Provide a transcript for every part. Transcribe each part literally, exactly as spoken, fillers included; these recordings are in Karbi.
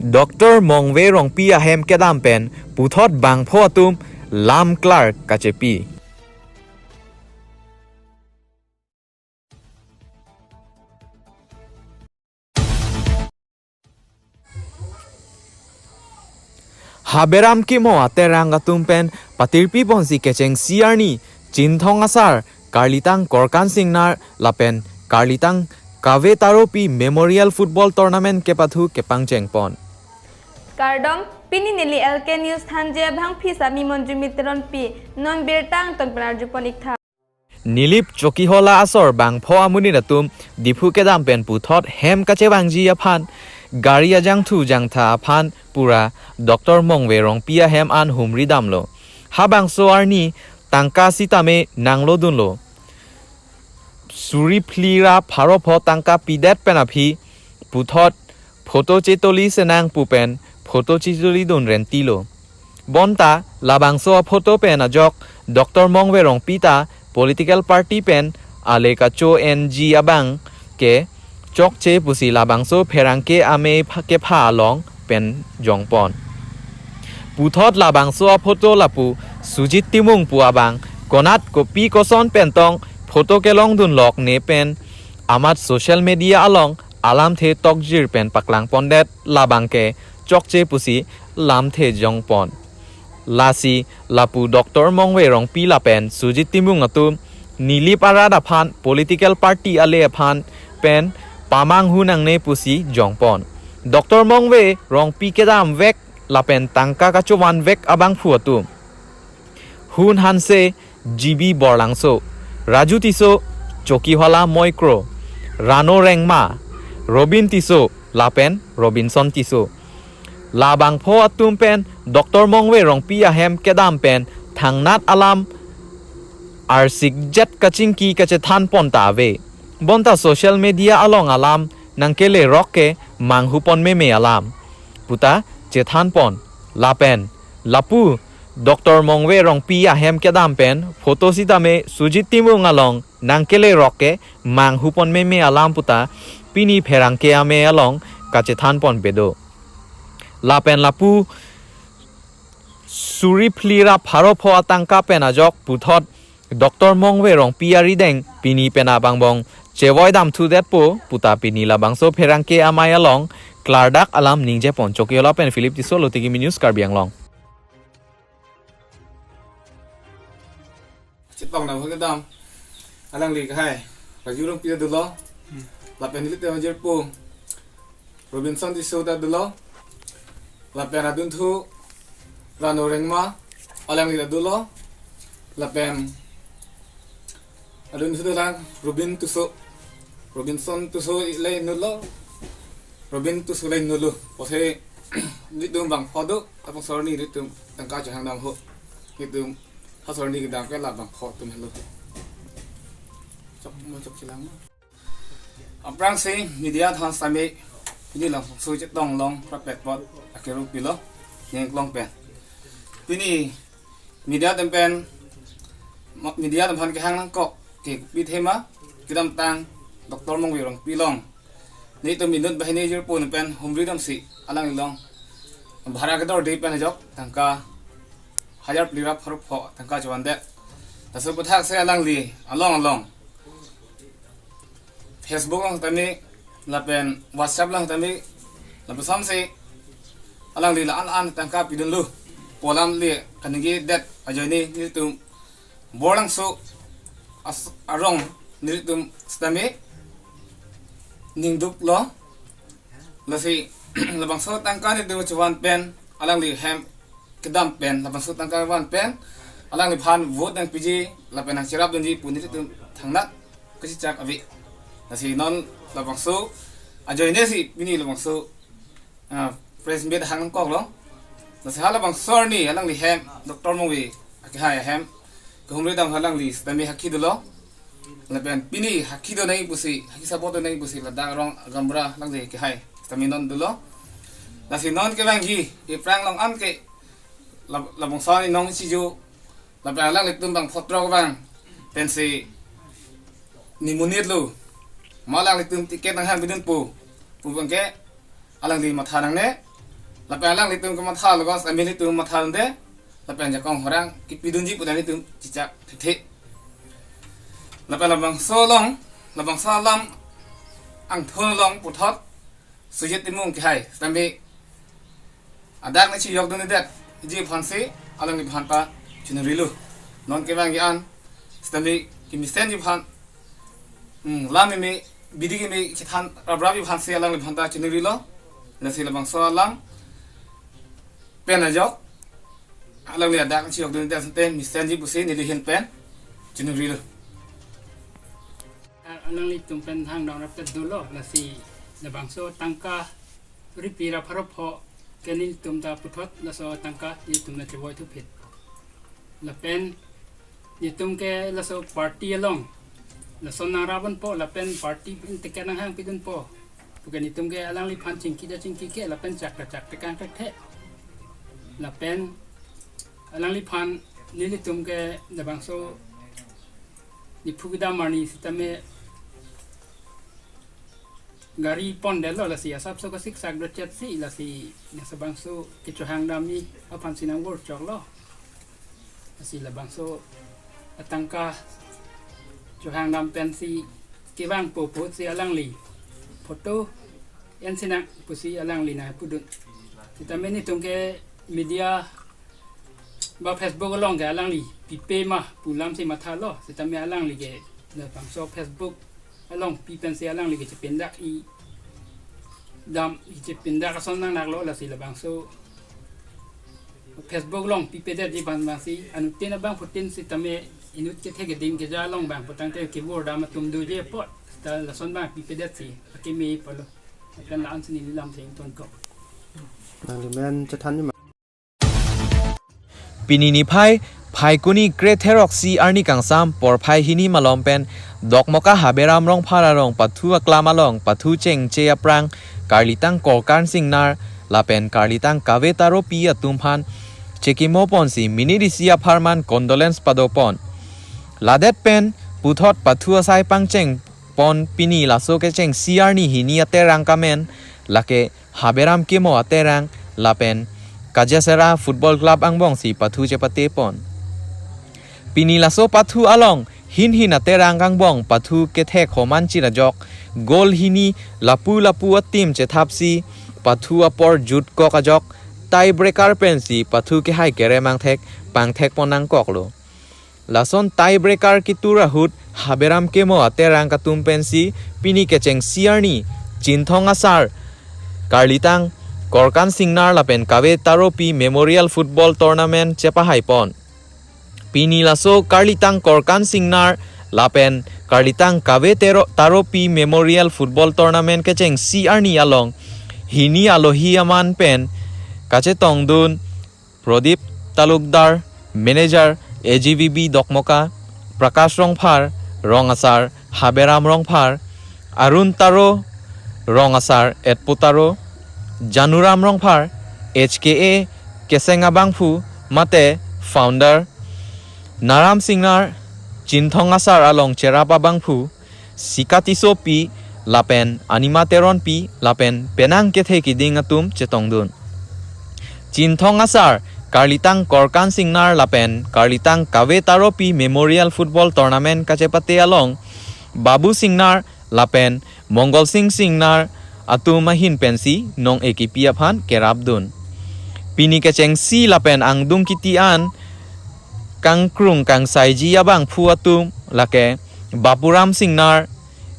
Doctor Mongve Rongpi ahem kedam pen puthot bangpho atum lam klar kachepi. Haberam kimo aterang atum pen patirpi ponsi kechengsi arni Chinthong asar karlitang Korkan Singnar lapen karlitang Kave Taropi Memorial Football Tournament kepathu kepangchengpon. Kardom, pini neli L K News thanji abangpi sami Monjumi Teronpi, non birta angton pen arjupon iktha. Nilip Chokihola asor bangpho amonit atum Diphu kedam pen puthot hem kachevangji aphan, gari ajangthu jangtha aphan pura Doctor Mongve Rongpi ahem an humri damlo. Habangso arni tangka sitame nanglodunlo. Suri phli ra pharo pho tangka pidet pen aphi puthot photo chetoli senang pu pen photo chetolidun rentilo. Bonta labangso aphoto pen ajok Doctor Mongve Rongpi ta political party pen ale kacho-enji abang ke chokche pusi labangso pherangke amei pha-, kepha along pen jongpon. Puthot labangso aphoto lapu Sujit Timung pu abang konat kopi koson pen tong photo kelongdunlok ne pen amat social media along alamthe tokjir pen paklangpondet labang ke chokche pusi lamthe jongpon. Lasi lapu Doctor Mongve Rongpi lapen Sujit Timung atum Nilip arat aphan political party ale aphan pen pamanghu nangne pusi jongpon. Doctor Mongve Rongpi kedam vek lapen tangka kachovan vek abangphu atum. Hun Hanse, G B Borlangso, Raju Tisso, Chokihola Moikro, Rano Rengma, Robin Tisso lapen Robinson Tisso. Labangpho atum pen Doctor Mongve Rongpi ahem kedam pen thangnat alam arsikjet kachingki kachethanpon ta ave. Bonta social media along alam nangkelerok ke manghupon meme alam puta chethanpon. Lapen lapu Doctor Mongve Rongpi ahem kedam pen photo sitame Sujit Timung along nangkelerok ke manghupon meme alam puta pini pherangke amei along kachethanponpe do. Lapen lapu suri phli ra pharo pho atangka pen ajok puthot Doctor Mongve Rongpi arideng pini pen abangbong chevoi damthudetpo puta pini labangso pherangke amei along klardak alam ningjepon. Chokihola pen Philip Tisso, Lotiki News, Karbi Anglong. Chetong nang kedam. Alangli kehai Raju Rongpi ta dolo. Lapen nelitum ajirpo Robinson Tisso ta dolo. Lapen adunthu Rano Rengma, alangli ta dolo. Lapen adunthu dolang Robin Tisso. Robinson Tisso le nutlo. Robin Tisso le nutlo. Pusi nelitum bangpho do, apang sorni nelitum tangka chehang dam ho. Nelitum ha sorni kedam ke labangpho atum helo. Chok mo chokche lang. Aphrangsi media atum sitame pini labangso chetong long prapet pot akero pilo nengklong pen. Pini media atum pen, ma-, media atum aphan kehang nangkok ke pi thema kedamtang Doctor Mongve Rongpi along nelitum inut banghini jirpo pen humri damsi alanglilong bhara kedorde pen ajok tangka hajar phli ra pharo pho tangka chovandet. Laso aputhak si alangli along along Facebook along tame, lapen WhatsApp along tame, lapen somsi alangli la an an tangka pidunlo. Pu alam le kaningjedet ajoine nelitum Borlangso as-, arong nelitum sitame ningduklo. Lasi labangso tangka nelitum chovan pen alangli hem kedam pen, labangso tangka van pen alangliphan vote nangpiji lapen nangcherapdunji pu nelitum thangnat kachechak ave. Lasi non labangso ajoine si pini labangso, ah, press meet hang nangkoklo. Lasi halabangso arni alangli hem Doctor Mongve akehai ahem kehumri dam alangli sitame hakhi dolo. Lapen pini hakhi do nai pusi, hakhi support do nai pusi ladak arong agamra alangli kehai sitame non dolo. Lasi non kevangji aphrang along an ke lab-, labangso arni nong chijo, lapen alanglitum bangpho throk vang pensi nimonit lo. Ma alanglitum ticket nanghang pidunpo pu abang ke alangli matha nangne. Lapen alanglitum kematha along, M L A atum matha dunde. Lapen ajakong horang kipidunji pu alanglitum chechak thekthe. Lapen labangso along, labangso alam angthon along puthot Sujit Timung kehai sitame adak nangchijokdundedetji aphansi alangliphan ta chiningrilo. Non kevangji an sitame kemesenji aphan, hmm, lam kimi, bidi kimi chethan raprapji aphansi alangliphan ta chiningrilo. Lasi labangso alam pen ajok alangli adak nangchijokdunde asonte mesenji pusi neli ahin pen chiningrilo. Alanglitum pen hangdam rapet dolo, lasi labangso tangka ripira pharo pho ke nelitum ta puthot laso tangka nelitum ta chevoi thuphit. Lapen nelitum ke laso party along lason nangrap ponpo, lapen party pen ticket nanghangpidunpo pu ke nelitum ke alangliphan chingki ta chingki ke, lapen chak ta chak tekang thekthe. Lapen alangliphan nelitum ke labangso niphu kedam arni sitame gari pondetlo, lasi asapso kasiksak dochetsi, lasi nasa bangso kechohangdamji aphansi nangvor choklo. Lasi labangso atangka chohangdam pensi kevangpo pusi alangli photo ensinang pusi alangli nangpudun. Sitame nelitum ke media ba Facebook along ke alangli pipe ma pu alamsi mathalo, sitame alangli ke labangso Facebook along pi pensi alangli ke chepindakji dam, chepindak ason nangnaklo, lasi labangso Facebook along pipedetji aphan abangsi anuttin abangphutin sitame inut kethe keding keja along abangphu tangte kevor dam atum doji apot ta lason abang pipedetsi akeme pulo. Lapen la-ansi neli lam thengton ko. Nangli men chethanji ma? Pini niphai Phaikuni kre therok isi arni kangsam porphai hini malom pen Dokmoka Haberam Rongphar arong pathu aklam along pathu chengche aphrang karlitang Korkan Singnar lapen karlitang Kave Taropi atumphan chekimo ponsi minute isi apharman condolence padopon. Ladet pen puthot pathu asai pangcheng pon pini laso kechengsi arni hini aterang kamen, lake Haberam Kemo aterang lapen Kajasera Football Club angbongsi pathu chepatepon. Pini laso pathu along hin hin aterang angbong pathu kethek homan chirajok, goal hini lapu lapu a-team chethapsi pathu apor jutkok ajok, tie breaker pensi pathu kehai kerem angthek pangthekpon nangkoklo. Lason tie breaker ketur ahut Haberam Kemo aterang atum pensi pini kechengsi arni Chinthong Asar karlitang Korkan Singnar lapen Kave Taropi Memorial Football Tournament chepahaipon. Pini laso karlitang Korkan Singnar lapen karlitang Kave Tero-, Taropi Memorial Football Tournament kechengsi arni along hini alohi aman pen kachetongdun Prodip Talukdar, Manager, A G V B Dokmoka, Prakash Rongphar, Rong Asar, Haberam Rongphar, Arun Taro, Rong Asar, Etpo Taro, Januram Rongphar, H K A, Keseng abangphu, mate founder, Naram Singnar, Chinthong Asar along cherap abangphu, Sika Tissopi, lapen Anima Teronpi, lapen penang kethe keding atum chetongdun. Chinthong Asar, karlitang Korkan Singnar lapen karlitang Kave Taropi Memorial Football Tournament kachepate along, Babu Singnar lapen Mongol Sing Singnar atum ahin pensi nong ekipi aphan kerapdun. Pini kechengsi lapen angdung kiti an kangkrung kangsaiji abangphu atum lake Bapuram Singnar,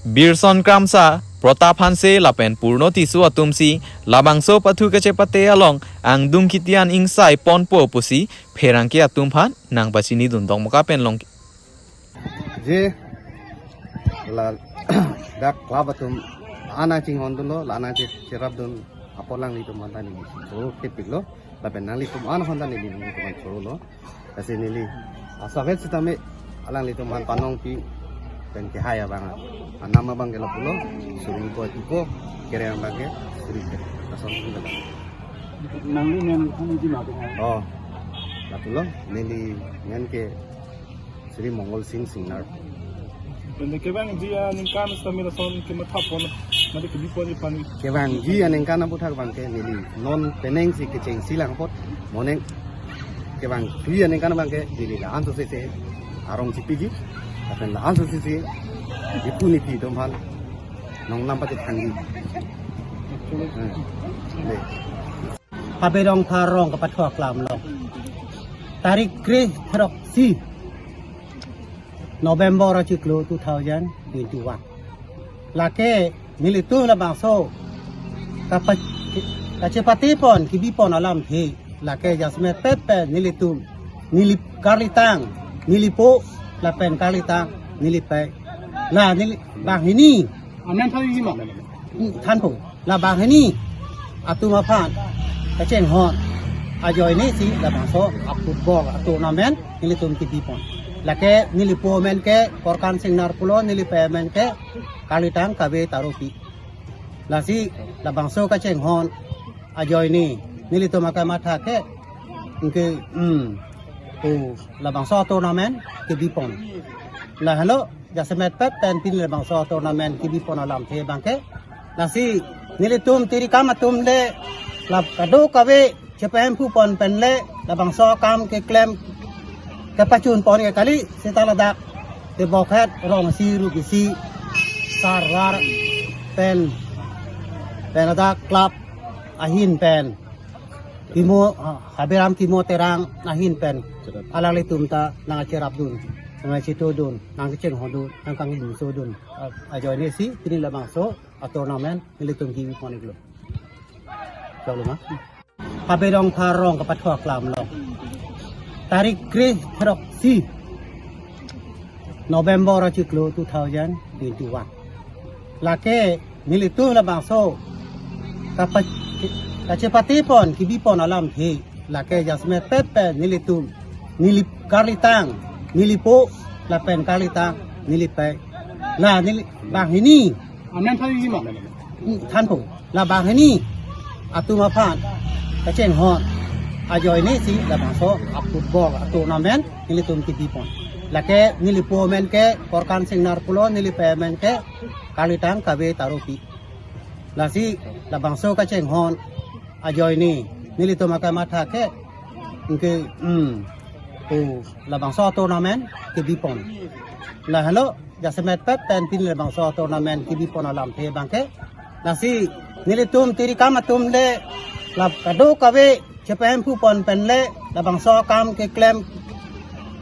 Birson Kramsa, Protap Hanse lapen Purno Tisso atumsi labangso pathu kachepate along angdung kiti an ingsai ponpo pusi pherangke atumphan nangpachinidun. Dokmoka pen long. Je la dak club atum ana chinghondunlo, la ana che-, cherapdun apot alanglitum aphan ta neli choro kepiklo, lapen nanglitum aphan ta neli nanglitum aphan chorolo. Lasi neli asavet sitame alanglitum aphan panongpi pen kehai abang, anam abang ke lapulo, suri ko tipo, kerem abang ke suri ke. Lason pun kata. Nangli men kami di mati kan? Oh, lapulo, neli men ke Sri Mongol Singh Singnar. Kevangji aningkan seta neli lason kematha pon, mate kebi pon ipani. Kevangji aningkan aputhak abangke neli non penang si kechengsi lang apot, moning kevangji aningkan abangke neli la-an sosese arong chipiji, lapen la-an sosese ipu nipi atum aphan nongnam pachethangji. Hmm. Dei. Habe Rongphar arong kapathua klam lo. Tarik kre throksi November achiklo two thousand twenty-one. Lake nelitum labangso kapa-, kachepate pon, kebi pon alamthe. Lake jasemet pet pen nelitum, neli karlitang, nelipo, lapen karlitang, nelipei. La neli banghini. Amen thanji ma? Thanpo. La banghini atum aphan kachinghon ajoine si labangso a-football a-tournament nelitum kebi pon. Lake nelipo amen ke Korkan Singnar pulo, nelipei amen ke Karlitang Kabe Taropi. Lasi labangso kachinghon ajoine nelitum akamatha ke, ke, hmm, to labangso tournament kebi pon. Lahelo jasemet pet pen pini labangso tournament kebi pon alamthe abangke. Lasi nelitum tirikam atum le la kadokave chepahemphu pon pen le labangso akam keklem kepachun pon ke kali, seta ladak tebokhet rong isi, ruk isi, sarwar pen, pen ladak club ahin pen, Timo, ah, Haberam Timo Terang ahin pen alanglitum ta nangcherapdun, nangchetodun, nangkachinghondun, nangkangjinso dun, ah, ajoine si pini labangso a-tournament nelitum kebi pon iklo. Choklo ma? Habe Rongphar arong kapathua klam lo. Tarik kre throksi November achiklo two thousand twenty-one. Lake nelitum labangso kapa-, kachepate pon, kebi pon alamthe. Lake jasemet pet pen nelitum, neli karlitang, nelipo, lapen karlitang, nelipei. La neli banghini. Amen thanji ma? Thanpo. La banghini atum aphan kachinghon ajoine si labangso a-football a-tournament nelitum kebi pon. Lake nelipo amen ke Korkan Singnar pulo, nelipei amen ke Karlitang Kabe Taropi. Lasi labangso kachinghon ajoine nelitum akamatha ke, ke, hmm, to labangso tournament kebi pon. Lahelo jasemet pet pen pini labangso tournament kebi pon alamthe abangke. Lasi nelitum tirikam atum le la kadokave chepahemphu pon pen le labangso akam keklem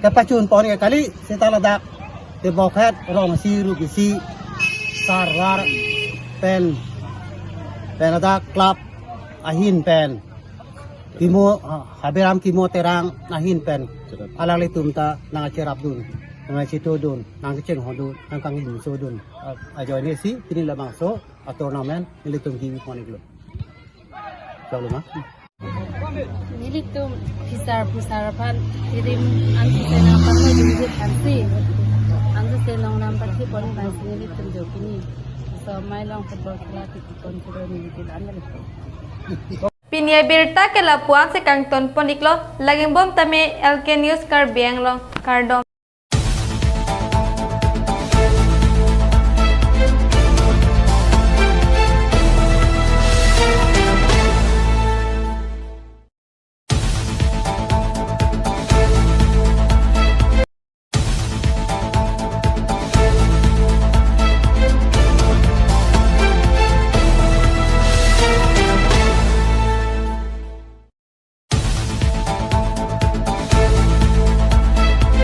kepachun pon ke kali, seta ladak tebokhet rong isi, ruk isi, sarwar pen, pen ladak club ahin pen, Timo, ah, Haberam Timo Terang ahin pen alanglitum ta nangcherapdun, nangchetodun, nangkachinghondun, nangkangjinso dun, ah, ajoine si pini labangso a-tournament nelitum kebi pon iklo. Choklo ma? Nelitum phisar phusar aphan tirim ansi senang aphan lo jumjit ansi. Ansi senang nam pathi pon ansi nelitum jo pini. So, mai long football khela tipi pon kuro nelitum an nelitum. Pini abirta ke lapu-an si kangton pon iklo, laging bom tame L K News Karbi Anglong, kardom.